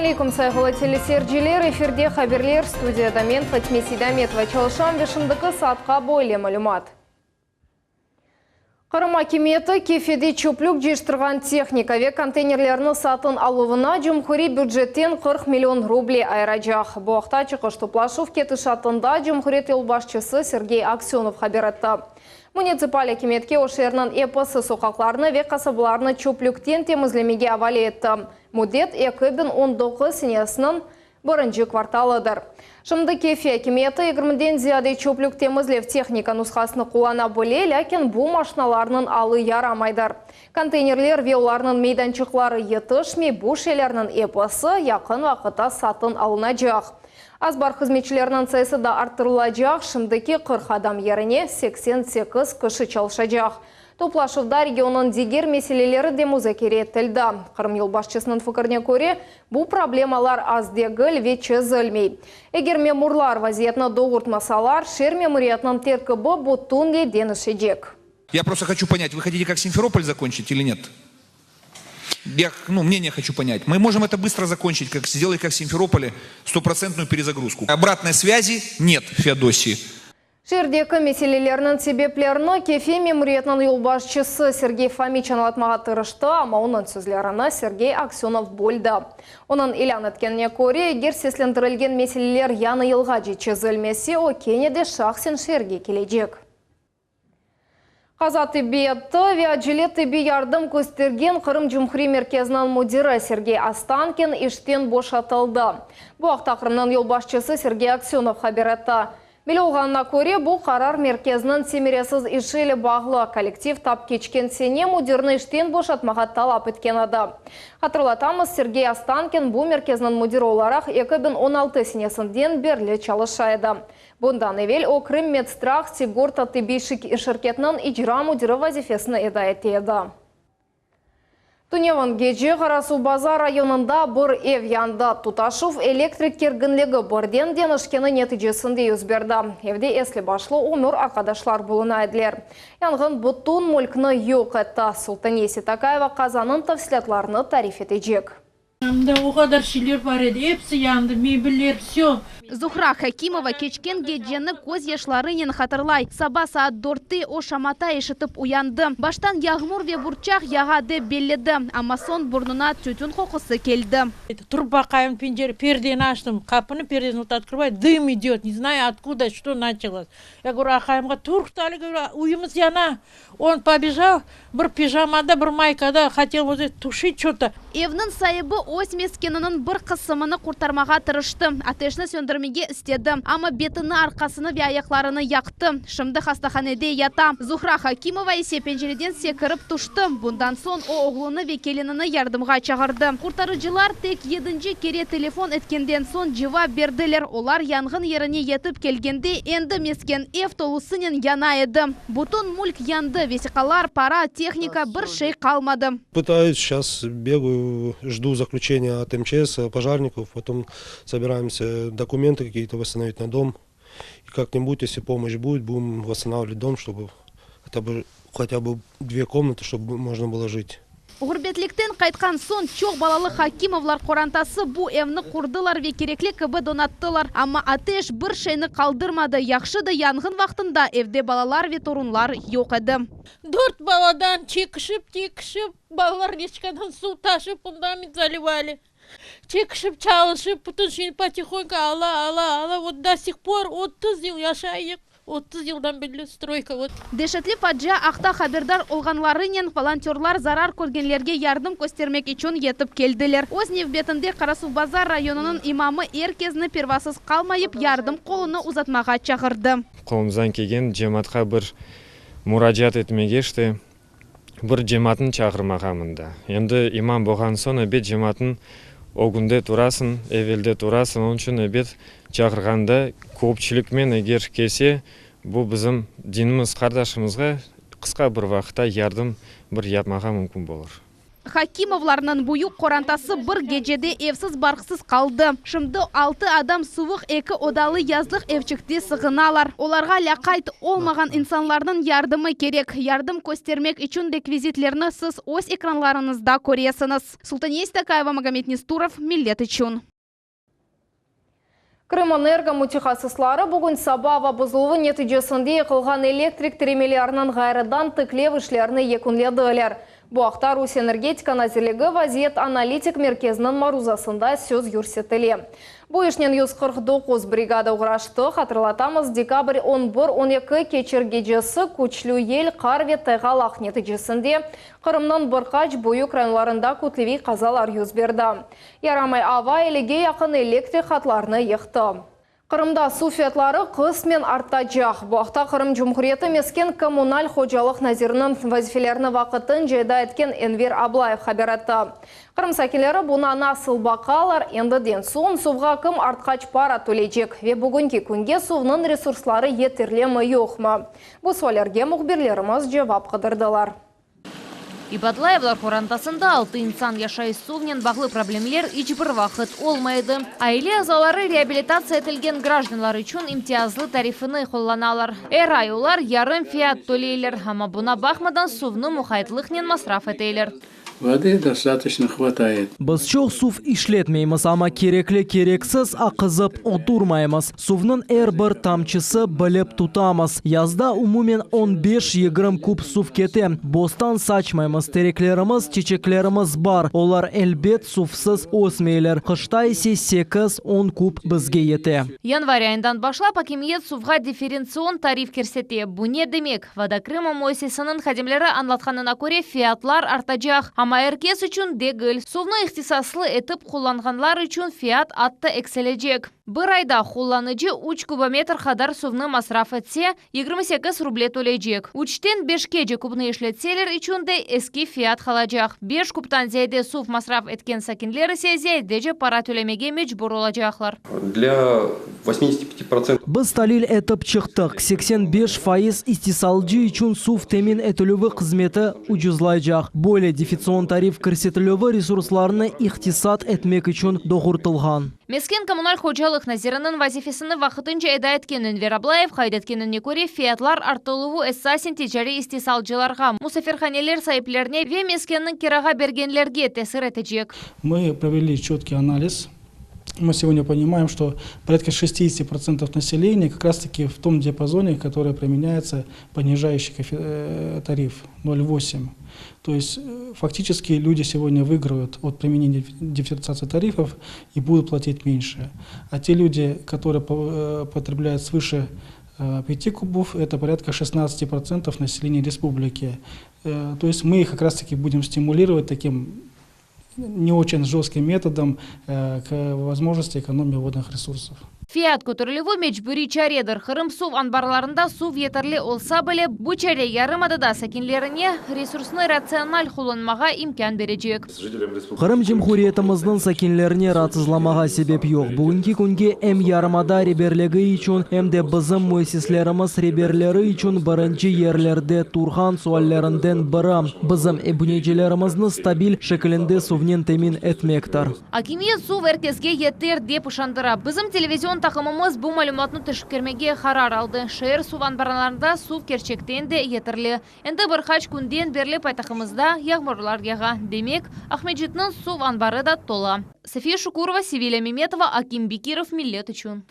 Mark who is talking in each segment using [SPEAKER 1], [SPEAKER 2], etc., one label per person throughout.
[SPEAKER 1] Aleykum, sayğılı teleseyirciler! Efirde haberler, studiyada men, Fatime Seydametova, çalışam ve şimdiki saatqa böyle malümat. Qırım akimiyeti Kefede çöplük cıyıştırğan tehnika ve konteynerlerni satın aluvına cumhuriy bücetten 40 million ruble ayıracaq. Bu aqta çıqış toplaşuv ketişatında cumhuriyet yolbaşçısı Sergey Aksönov haber etti. Munitsipal akimiyetke o şeerniñ episi soqaqlarını ve qasabalarını çöplükten temizlemege avale etti. Müddet 2019 senesiniñ birinci kvartalıdır. Şimdi Kefe akimiyeti yigirmiden ziyade çöplük temizlev tehnika nushasını qullana bile, lâkin bu maşinalarnıñ alı yaramaydır. Konteynerler ve olarnıñ meydançıqları yetişmey, bu şeylerniñ episi yaqın vaqıtta satın alınacaq. Azbar hızmetçileriniñ sayısı da arttırılacaq, şimdiki 40 adam yerine 88 kişi çalışacaq. Toplaşuvda regionnıñ diger meseleleri de muzakere etildi. Qırım yolbaşçısınıñ fikirine köre, bu problemalar az degil ve çezilmey. Eger memurlar vaziyetni doğurtmasalar, şeer memuriyetiniñ terkibi bütünley deñişecek.
[SPEAKER 2] Я просто хочу понять, вы хотите как Симферополь закончить или нет? Я, ну, мнение хочу понять. Мы можем это быстро закончить, как сделать как в Симферополе, стопроцентную перезагрузку. Обратной связи нет в Феодосии.
[SPEAKER 1] Şeerdeki meselelerniñ sebeplerini Kefe memuriyetiniñ yolbaşçısı Sergey Fomiç añlatmağa tırıştı, amma onıñ sözlerini Sergey Aksönov böldi. Onıñ ilân etkenine köre, eger seslendirilgen meseleler yañı yılğace çezilmese, o kene de şahsen şeerge kelecek. Qaza tibbiyeti ve acele tibbiy yardım köstergen Qırım Cumhuriy merkeziniñ müdiri Sergey Astankin işten boşatıldı. Bu aqta Qırımnıñ yolbaşçısı Sergey Aksönov haber etti. Belli olğanına köre, bu qarar merkezniñ semeresiz işi ile bağlı. Kollektiv tap keçken sene müdirni işten boşatmağa talap etken edi. Hatırlatamız, Sergey Astankin bu merkezniñ müdiri olaraq 2016 senesinden berli çalışa edi. Bundan evel o Krımmedstrah sigorta tibbiy şirketiniñ icra müdiri vazifesini eda ete edi. Tünevin gece Qarasuvbazar rayonında bir ev yandı. Tutaşuv elektrik kerginligi birden deñişkeni neticesinde yüz berdi. Evde esli-başlı ömür arqadaşlar buluna ediler. Yanğın bütün mülkni yoq etti. Sultaniye Seytakayeva qazanıñ tafsilâtlarını tarif etecek.
[SPEAKER 3] Anda o qadar şeyler bar edi, episi yandı, mebeller, vsö.
[SPEAKER 4] Zuhra Hakimova keçken geceni köz yaşlarınen hatırlay. Saba saat dörtte o şamata eşitip uyandı. Baştan yağmur ve burçaq yağa dep belledi, amma soñ burnuna tütün qoqusı keldi.
[SPEAKER 3] Turıp baqayım, pencere, perdeni açtım, qapını, perdesini вот открываю, дым идет, не знаю откуда, что началось. Я говорю aqayımğa, tur, стали, говорю, uyumız yana. On pobejal, bir pijamada, bir maykada, hotel vot eto tuşit ço-to.
[SPEAKER 4] Evniñ saibi öz meskeniniñ bir qısımını qurtarmağa tırıştı, ateşni söndürmege istedi, amma betini, arqasını ve ayaqlarını yaqtı. Şimdi hastahanede yata. Zuhra Hakimova ise pencereden sekirip tüşti. Bundan soñ o, oğlunı ve kelinini yardımğa çağırdı. Qurtarıcılar tek yedinci kere telefon etkenden soñ cevap berdiler. Olar yanğın yerine yetip kelgende, endi mesken ev tolusınen yana edi. Bütün mülk yandı, vesiqalar, para, tehnika, bir şey qalmadı.
[SPEAKER 5] Пытаюсь, сейчас бегаю, жду заключения от МЧС, пожарников, потом собираемся документы какие-то восстановить на дом. И как-нибудь, если помощь будет, будем восстанавливать дом, чтобы хотя бы две комнаты, чтобы можно было жить.
[SPEAKER 4] Ğurbetlikten qaytqan soñ çoq balalı Hakimovlar qorantası bu evni qurdılar ve kerekli kibi donattılar. Amma ateş bir şeyni qaldırmadı. Yahşı da yanğın vaqtında evde balalar ve torunlar yoq edi.
[SPEAKER 3] Dört baladan çekişip, çekişip, balalar reçkadan suv taşıp, фундамент заливали. Çekişip, çalışıp, bütün şeyni потихоньку ala, ala, ala. Вот до сих пор 30 yıl yaşayıq. 30 yıldan berli стройка. Вот.
[SPEAKER 4] Deşetli facia aqta haberdar olğanlarınen volontörlar zarar körgenlerge yardım köstermek içün yetip keldiler. Öz nevbetinde Qarasuvbazar rayonınıñ imamı er kesni pervasız qalmayıp yardım qolunı uzatmağa çağırdı.
[SPEAKER 6] Qolumızdan kelgen cemaatqa bir muracaat etmege işte bir cemaatnı çağırmağa mında. Endi imam bolğan soñ ebet cemaatnıñ ögünde turasıñ, evelde turasıñ, onıñ içün ebet çağırğanda köpçülikmen eger kelse, bu bizim dinimiz qardaşımızğa qısqa bir vaqıtta yardım bir yapmağa mümkün olur.
[SPEAKER 4] Hakimovlarnıñ büyük qorantası bir gecede evsiz-barqsız qaldı. Şimdi altı adam suvuq eki odalı yazlıq evçikte sığınalar. Olarğa lâqayt olmağan insanlarnıñ yardımı kerek. Yardım köstermek içün rekvizitlerni siz öz ekranlarıñızda köresiñiz. Sultaniye Stakayeva, Magomed Nesturov, Millet içün.
[SPEAKER 1] Krımenergo mütehassısları bugün saba ava bozuluvı neticesinde yıqılğan elektrik tiremeleriniñ ğayrıdan tiklev işlerini yekünlediler. Bu aqta Rusiye Energetika nazirligi vaziyet analitik merkeziniñ maruzasında söz yürsetile. Bu işnen 149 brigada oğraştı. Hatırlatamız, dekabr on bir, on eki keçir gecesi küçlü yel, qar ve tayğalaq neticesinde Qırımnıñ bir qaç büyük rayonlarında kütleviy qazalar yüz berdi. Yaramay ava ellige yaqın elektrik hatlarını yıqtı. Qırımda suv fiyatları qısmen artacaq. Bu aqta Qırım Cumhuriyeti mesken-kommunal hocalıq naziriniñ vazifelerini vaqtınca eda etken Enver Ablayev haber etti. Qırım sakinleri buña nasıl baqalar, endiden soñ suvğa kim artqaç para töleycek ve bugünki künge suvnıñ resursları yeterlimi yoqmı? Bu suallerge mühbirlerimiz cevap qıdırdılar.
[SPEAKER 7] İbatlayevler qorantasında altı insan yaşay. Suvnen bağlı problemler iç bir vaqıt olmay edi. Aile azaları reabilitatsiya etilgen grajdanlar içün imtiyazlı tarifini qullanalar. Er ay olar yarım fiyat töleyler, amma buña baqmadan suvnı muqaytlıqnen masraf eteler.
[SPEAKER 8] Воды достаточно хватает.
[SPEAKER 9] Biz çoq suv işletmeymiz, amma kerekli kereksiz aqızıp oturmaymız. Suvnıñ er bir tamçısı bilip tutamız. Yazda umumen 15-20 kub suv kete. Bostan saçmaymız, tereklerimiz, çiçeklerimiz bar, olar elbet suvsız ösmeyler. Qışta ise 8-10 kub bizge yete.
[SPEAKER 7] Yanvar ayından başlap akimiyet suvğa differentsion tarif kirsete. Bu ne demek? Voda Krıma müessisesiniñ hadimleri añlatqanına köre, fiyatlar artacaq. Amma er kes içün degil. Suvnı ihtisaslı etip qullanğanlar içün fiyat atta eksilecek. Bir ayda qullanıcı 3 kubometr qadar suvnı masraf etse, 28 ruble töleycek. 3-ten 5-kece kubnı işletseler içün de eski fiyat qalacaq. 5 kubtan ziyade suv masraf etken sakinler ise ziyadece para tölemege mecbur olacaqlar.
[SPEAKER 10] Для 85%
[SPEAKER 9] Biz talil etip çıqtıq, 85% istisalcı içün suv temin etilüvi hızmeti ucuzlaycaq. Böyle differentsion tarif kirsetilüvi resurslarnı iqtisat etmek içün doğrultılğan.
[SPEAKER 7] Mesken kommunal hocalıq naziriniñ vazifesini vaqtınca eda etken Enver Ablayev qayd etkenine köre fiyatlar artırıluvı esasen ticariy istisalcılarğa, musafirhaneler saiplerine ve meskenni kirağa bergenlerge tesir etecek.
[SPEAKER 11] Мы провели четкий анализ. Мы сегодня понимаем, что порядка 60% населения как раз-таки в том диапазоне, который применяется понижающий тариф 0,8. То есть фактически люди сегодня выигрывают от применения дифференциации тарифов и будут платить меньше. А те люди, которые потребляют свыше 5 кубов, это порядка 16% населения республики. То есть мы их как раз-таки будем стимулировать таким не очень жестким методом к возможности экономии водных ресурсов.
[SPEAKER 7] Fiyat köterilüvi mecburiy çaredir. Qırım suv anbarlarında suv yeterli olsa bile, bu çare yarımadada sakinlerine resursnı ratsional qullanmağa imkân berecek.
[SPEAKER 9] Qırım Cumhuriyetimizniñ sakinlerine raatsızlanmağa sebep yoq. Bugünki künge em yarımada reberligi içün, em de bizim müessiselerimiz reberleri içün birinci yerlerde turğan suallerinden biri bizim abunecilerimizni stabil şekilinde suvnen temin etmektir.
[SPEAKER 7] Akimiyet suv er keske yeter dep işandıra. Bizim televizion taqımımız bu malümatnı teşkermege qarar aldı. Şeer suv anbarlarında suv kerçekten de yeterli. Endi bir qaç künden berli paytahtımızda yağmurlar yağa. Demek, Aqmescitniñ suv anbarı da tola. София Шукурова, Севиля Меметова, Аким Бекиров, Millet içün.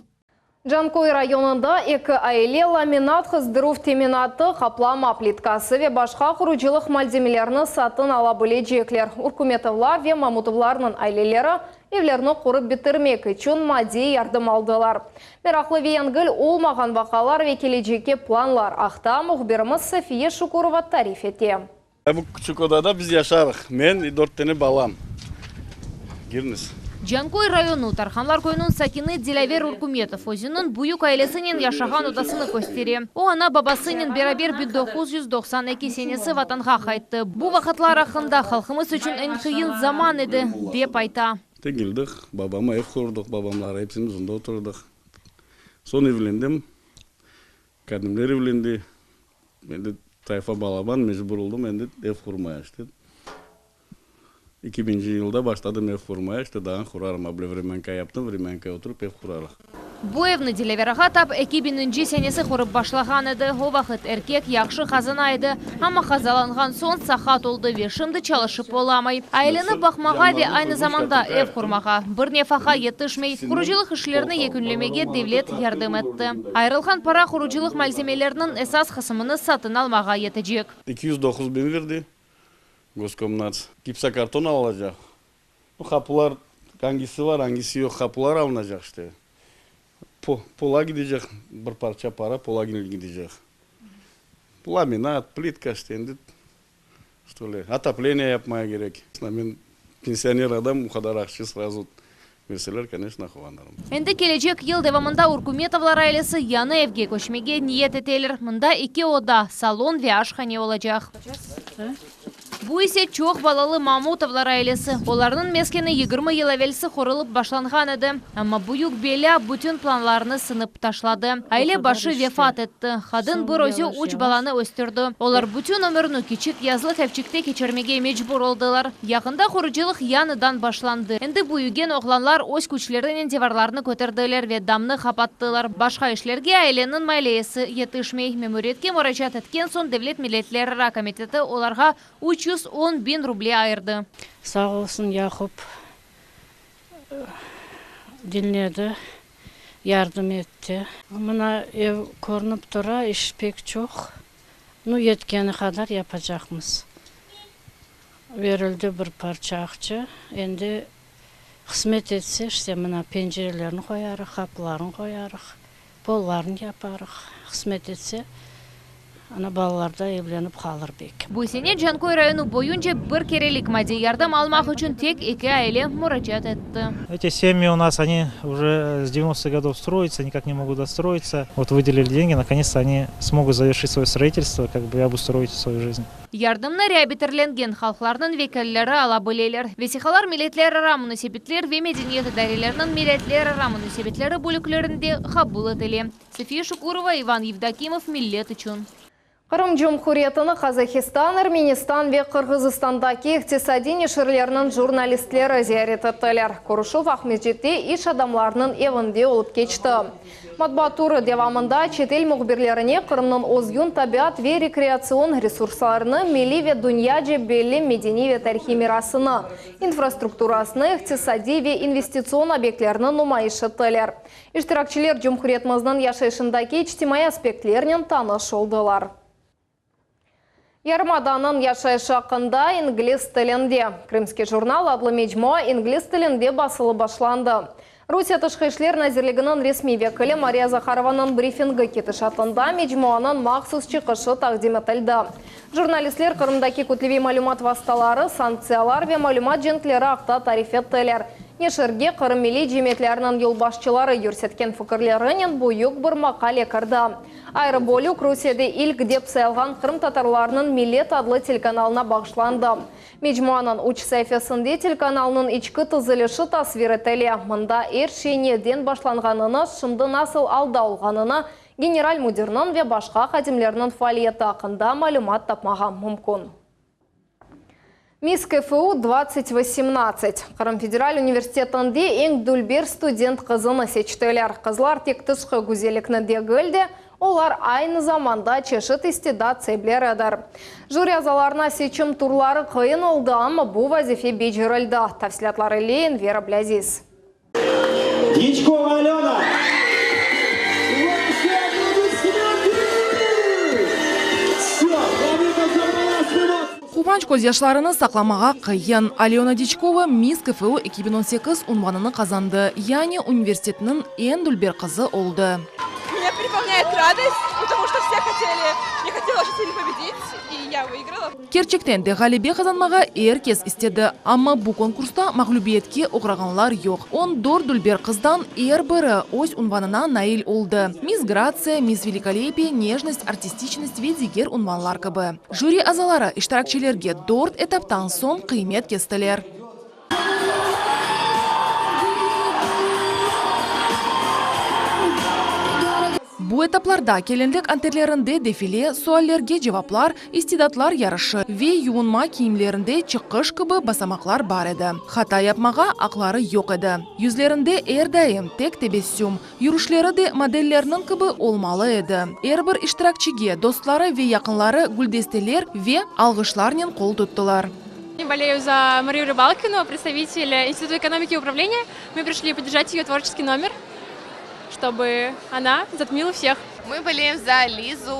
[SPEAKER 1] Canköy rayonında eki aile laminat qızdıruv teminatı, qaplama plitkası ve başqa qurucılıq malzemelerini satın ala bilecekler. Urkumetovlar ve Mamutovlarnıñ aileleri evlerini qurıp bitirmek içün maddiy yardım aldılar. Meraqlı ve yengil olmağan vaqialar ve kelecekke planlar aqta mühbirimiz Safiye Şukurova tarif ete.
[SPEAKER 12] Bu küçük odada biz yaşarıq. Men dört tane balam. Kiriñiz.
[SPEAKER 7] Canköy rayonı Tarhanlar köyüniñ sakini Dilâver Urkumetov özüniñ büyük ailesinen yaşağan odasını köstere. O ana babasınen beraber 1992 senesi vatanğa qayttı. Bu vaqıtlar aqqında halqımız içün eñ qıyın zaman edi, dep ayta.
[SPEAKER 12] Keldik, babama ev qurdıq, babamlar epimiz onda oturdıq. Soñ evlendim. Qadınlar evlendi. Endi tayfa balaban mecbur oldım endi ev qurmaya işte. 2000-nci yılda başladım ev qurmaya, işte daa qurarım, able vremenka yaptım, vremenka oturıp ev qurarıq.
[SPEAKER 7] Bu evni Dilâver ağa tap eki biñinci senesi qurıp başlağan edi. O vaqıt erkek yahşı qazana edi, amma qazalanğan soñ saqat oldı ve şimdi çalışıp olamay. Aileni baqmağa ve aynı zamanda ev qurmağa bir nefaqa yetişmey. Qurucılıq işlerini yekünlemege devlet yardım etti. Ayırılğan para qurucılıq malzemeleriniñ esas qısımını satın almağa yetecek.
[SPEAKER 12] 209 biñ berdi Goskomnats. Gipsokarton alınacaq. Bu qapılar angisi var, angisi yoq, qapılar alınacaq işte. Pola gidecek, bir parça para pola gidecek. Laminat, plitka işte endi, što li, otopleniye yapmaya kerek. Men pensioner adam, o qadar aqça srazu berseler, koneçno, quvanırım.
[SPEAKER 7] Endi kelecek yıl devamında Urkumetovlar ailesi yañı evge köçmege niyet eteler. Mında eki oda, salon ve aşhane olacaq. Bu ise çoq balalı Mamutovlar ailesi. Olarnıñ meskeni 20 yıl evelsi qurulıp başlanğan edi. Amma büyük belâ bütün planlarını sınıp taşladı. Aile başı vefat etti. Qadın bir özü üç balanı östürdi. Olar bütün ömürni kiçik yazlıq evçikte keçirmege mecbur oldılar. Yaqında qurucılıq yañıdan başlandı. Endi büyügen oğlanlar öz küçlerinen divarlarnı köterdiler ve damnı qapattılar. Başqa işlerge aileniñ maliyesi yetişmey. Memuriyetke muracaat etken soñ Devlet milletlerara komiteti olarğa 310 biñ ruble ayırdı.
[SPEAKER 13] Sağ olsun Yaqub diñledi, yardım etti. Mına ev körünip tura, iş pek çoq. Nu, yetkeni qadar yapacaqmız. Berildi bir parça aqça, endi qısmet etse, işte, mına pencerelerni qoyarıq, qapılarnı qoyarıq, pollarnı yaparıq, qısmet etse, ana balalar da evlenip qalır bek.
[SPEAKER 7] Bu sene Canköy rayonı boyunca bir kerelik maddiy yardım almaq içün tek eki aile muracaat etti.
[SPEAKER 14] Эти семьи у нас, они уже с 90-х годов строятся, никак не могут достроиться. Вот выделили деньги, наконец-то они смогут завершить свое строительство, как бы и обустроить свою жизнь.
[SPEAKER 7] Yardımnı reabilitirlengen halqlarnıñ vekilleri ala bileler. Vesiqalar Milletlerara munasebetler ve medeniyet idareleriniñ milletlerara munasebetleri bölüklerinde qabul etile. Safiye Şukurova, İvan Yevdokimov, Millet içün.
[SPEAKER 1] Qırım Cumhuriyetini Qazahistan, Ermenistan ve Qırğızistandaki iqtisadiy neşirlerniñ jurnalistleri ziyaret ettiler. Körüşüv Aqmescitte iş adamlarınıñ evinde olıp keçti. Matbuat turı devamında çetel mühbirlerine Qırımnıñ özgün tabiat ve rekreatsion resurslarını, milliy ve dünyaca belli medeniy ve tarihiy mirasını, infrastrukturasını, iqtisadiy ve investitsion obyektlerini numayış ettiler. İştirakçiler cumhuriyetimizniñ yaşayışındaki içtimaiy aspektlernen tanış oldılar. Yarımadanıñ yaşayışı aqqında ingliz tilinde Krımskiy jurnal adlı mecmua ingliz tilinde basılıp başlandı. Rusiye Tışqı işler nazirliginiñ resmiy vekili Mariya Zaharovanıñ brifingi ketişatında mecmuanıñ mahsus çıqışı taqdim etildi. Jurnalistler Qırımdaki kütleviy malümat vastaları, sanktsiyalar ve malümat cenkleri aqta tarif ettiler. Neşirge Qırım milliy cemiyetleriniñ yolbaşçıları yürsetken fikirlerinen büyük bir maqale kirdi. Ayrı bölük Rusiyede ilk dep sayılğan Qırımtatarlarnıñ Millet adlı telekanalına bağışlandı. Mecmuanıñ üç saifesinde telekanalnıñ içki tizilişi tasvir etile. Mında er şey neden başlanğanını, şimdi nasıl alda olğanını, general müdirniñ ve başqa hadimlerniñ faaliyeti aqqında malümat tapmağa mümkün. Miss KFU 2018. Qırım federal universitetinde eñ dülber student qızını seçtiler. Qızlar tek tışqı güzellikni degil de, olar aynı zamanda çeşit istidat saipleridir. Jüri azalarına seçim turları qıyın oldı, amma bu vazife becerildi. Tafsilâtlar ile Enver Ablâziz.
[SPEAKER 15] Diçkova Alöna!
[SPEAKER 16] Quvanç közyaşlarını saqlamağa qıyın. Alöna Diçkova Miss KFU 2018 unvanını qazandı, yani universitetniñ eñ dülber qızı oldı.
[SPEAKER 17] Меня переполняет радость, потому что все хотели, я хотела очень сильно победить, и я выиграла.
[SPEAKER 16] Kerçekten de ğalebe qazanmağa er kes istedi, amma bu konkursta mağlübiyetke oğrağanlar yoq. On dört dülber qızdan er biri öz unvanına nail oldı, Miss Gratsiya, Miss Velikolepiye, Nejnost, Artistiçnost ve diger unvanlar kibi. Jüri azaları iştirakçilerge dört etaptan soñ qıymet kestiler. Bu etaplarda kelinlik anterlerinde defile, suallerge cevaplar, istidatlar yarışı ve yuvunma kiyimlerinde çıqış kibi basamaqlar bar edi. Hata yapmağa aqları yoq edi. Yüzlerinde er daim tek tebessüm, yürüşleri de modellerniñ kibi olmalı edi. Er bir iştirakçige dostları ve yaqınları güldesteler ve alğışlarnen qol tuttılar.
[SPEAKER 17] Болею за Марию Рыбалкину, представитель Института экономики и управления. Мы пришли поддержать ее творческий номер, чтобы она затмила всех.
[SPEAKER 18] Мы болеем за Лизу,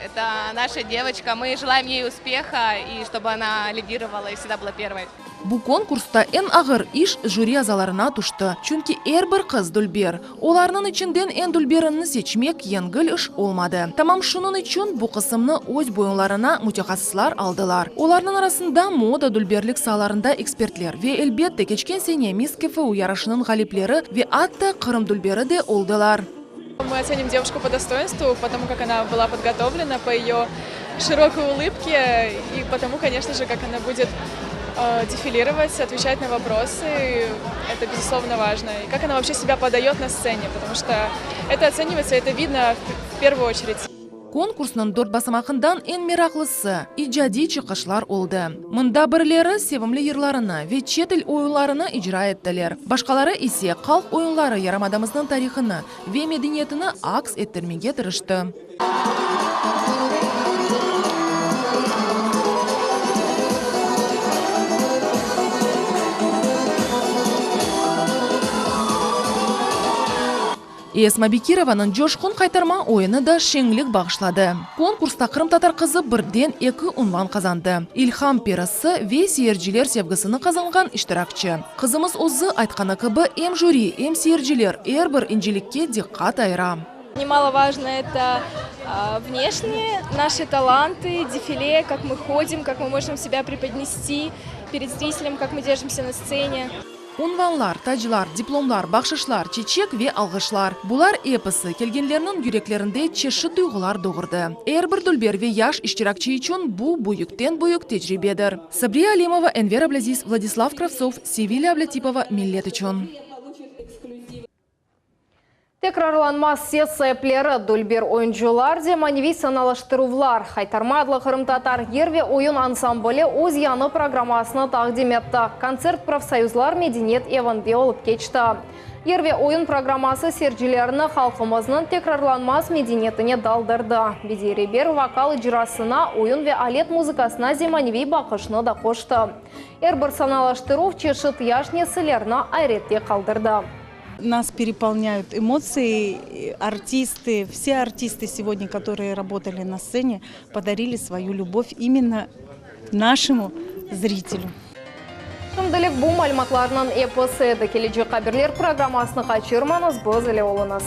[SPEAKER 18] это наша девочка. Мы желаем ей успеха и чтобы она лидировала и всегда была первой.
[SPEAKER 16] Bu konkursta eñ ağır iş jüri azalarına tüşti, çünki er bir qız dülber. Olarnıñ içinden eñ dülberini seçmek yengil iş olmadı. Tamam şunıñ içün bu qısımnı öz boyunlarına mütehassıslar aldılar. Olarnıñ arasında moda, dülberlik saalarında ekspertler ve, elbette, keçken sene Miss KFU yarışınıñ ğalipleri ve atta Qırım dülberi de oldılar.
[SPEAKER 17] Мы оценим девушку по достоинству, по тому, как она была подготовлена, по ее широкой улыбке и по тому, конечно же, как она будет дефилировать, отвечать на вопросы. Это, безусловно, важно. И как она вообще себя подает на сцене, потому что это оценивается, это видно в первую очередь.
[SPEAKER 16] Konkursnıñ dört basamağından eñ meraqlısı, icadiy çıqışlar oldı. Mında birileri sevimli yırlarını ve çet il oyunlarını icra ettiler, başqaları ise halq oyunları yarımadamıznıñ tarihını ve medeniyetini aks ettirmege tırıştı. Esma Bekirovanıñ coşqun qaytarma oyunı da şeñlik bağışladı. Konkursta qırımtatar qızı birden eki unvan qazandı, İlham perisi ve seyirciler sevgisini qazanğan iştirakçi. Qızımız özü aytqanı kibi, em jüri, em seyirciler er bir incelikke diqqat ayıra.
[SPEAKER 17] Немаловажно это внешние наши таланты, дефиле, как мы ходим, как мы можем себя преподнести перед зрителем, как мы держимся на сцене.
[SPEAKER 16] Unvanlar, taclar, diplomlar, bahşışlar, çeçek ve alğışlar, bular episi kelgenlerniñ yüreklerinde çeşit duyğular doğurdı. Er bir dülber ve yaş iştirakçi içün bu büyükten-büyük tecribedir. Sabriye Alimova, Enver Ablâziz, Vladislav Kravtsov, Sevilâ Ablâtipova, Millet içün.
[SPEAKER 1] Tekrarlanmaz ses saipleri, dülber oyuncılar, zemaneviy sanalaştıruvlar, Haytarma adlı qırımtatar yır ve oyun ansambli öz yañı programmasını taqdim etti. Kontsert Profsoyuzlar medeniyet evinde olıp keçti. Yır ve oyun programması seyircilerni halqımıznıñ tekrarlanmaz medeniyetine daldırdı. Bediiy reber vokal icrasına, oyun ve alet muzıkasına zemaneviy baqışnı da qoştı. Er bir sanalaştıruv çeşit yaş nesillerni ayrette qaldırdı.
[SPEAKER 19] Нас переполняют эмоции, артисты, все артисты сегодня, которые работали на сцене, подарили свою любовь именно нашему зрителю.
[SPEAKER 1] Şimdilik bu malümatlarnıñ episi edi. Kelecek haberler programmasını qaçırmañız, biz ile oluñız.